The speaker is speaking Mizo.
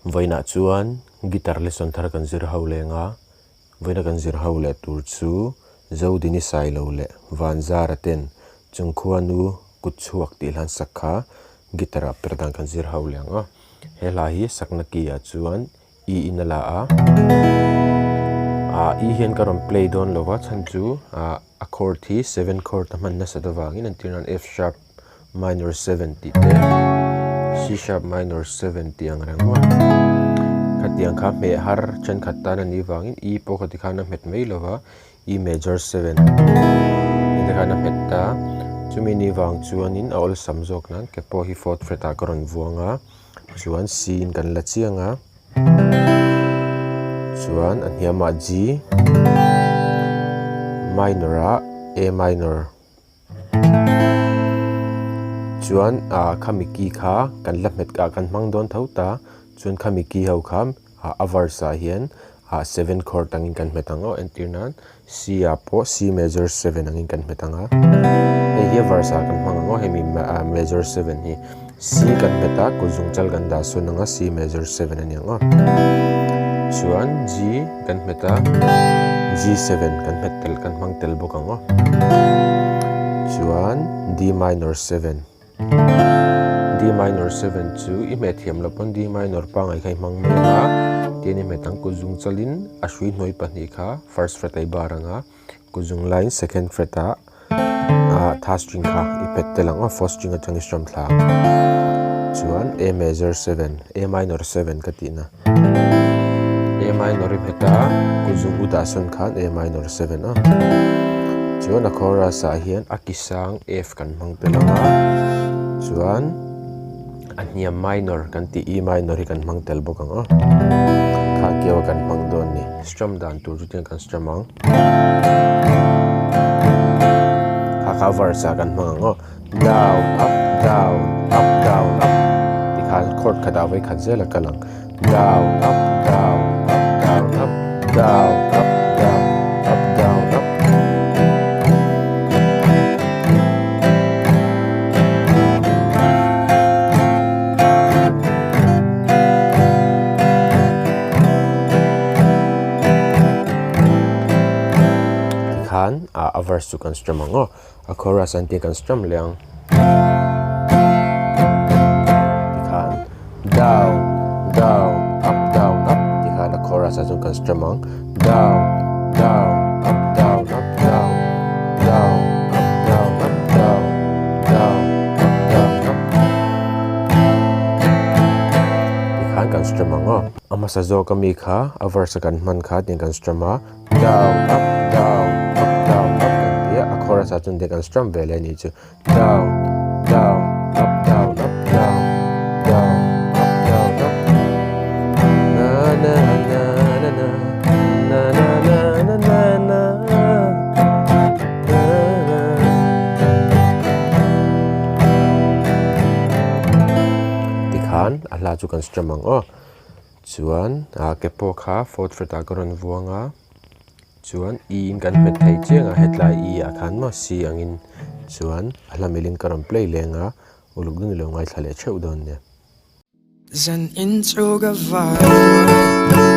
Vawiinah chuan guitar lesson thar kan zir ho leng a, vawiina kan zir ho leh tur chu Zodini Sailo leh Vanzara ten Chungkhuanu kut chhuak tih hlan sak kha guitar ah per dan kan zir ho leng a. He hla hi sakna key ah chuan E in a la a, ah E hian ka rawn play dawn lo va chhan chu ah a chord hi seven chord a hman nasat avangin an tir nan F sharp minor seven tih te C sharp minor seven tih ang reng maw khatiang kha hmeh har thenkhat tan a nih vangin E pawh kha tikhan a hmet mai lo va E major seven tih te khan a hmet ta chumi ni vang chuanin a awlsam zawk nan ke pawh hi fourth fret ah ka rawn vuang a chuan C in kan la chiang a chuan a hniamah G minor ah A minor. Chuan ah khami key kha kan la hmet ah kan hmang dawn tho ta chuan khami key ho kha ah a verse ah hian ah seven chord angin kan hmet ang aw entir nan C ah pawh C major seven angin kan hmet ang a hei hi a verse ah kan hmang ang aw hemi ah major seven hi C kan hmet a kut zung chal kan dah sawn ang a C major seven a ni ang aw chuan G kan hmet a G seven kan hmet tel kan hmang tel bawk ang aw chuan D minor seven D minor seven chu i hmeh thiam loh pawn D minor pangngai kha i hmang mek a tin i hmet ang kut zung chalin a hrui hnuai pahnih kha first fret a i bar ang a. Kut zung laiin second fret ah ah third string kha i pet tel ang a fourth string atang i strum thla ang chuan A major seven A minor seven ka tihna A minor i hmet a kut zung u dah sawn khan A minor seven a chuan a chorus ah hian a ki sang F kan hmang tel ang a chuan a hniam minor kan tih E minor hi kan hmang tel bawk ang a kha keu a kan hmang dawn a ni strum dan tur chu tiang kan strum ang. Kha kha verse ah kan hmang ang aw down up down up down up tikhan chord khat ah vawikhat zel a kal ang down up down up down up down up down up down up. Tikhan ah a verse chu kan strum ang aw a chorus an tih kan strum leh ang tikhan down down up down up tikhan a chorus ah chuan kan strum ang down down up down up down down up down up down down up down up tikhan kan strum ang aw. A hmasa zawk ami kha a verse a kan hman kha tiang kan strum a down up down up down up kan ti a a chorus ah chuan tiang kan strum ve leh a nih chu down down up down up down down up down up na na na na na na na na na na na na na tikhan a hla chu kan strum ang aw. Chuan ah ke pawh kha fourth fret ah ka rawn vuang a chuan E in kan hmet thei chiang a hetlai E ah khan maw C angin chuan a hla milin ka rawn play leng a uluk dun ilo ngaithla leh theuh dawn nia. Zan in chu ka vai.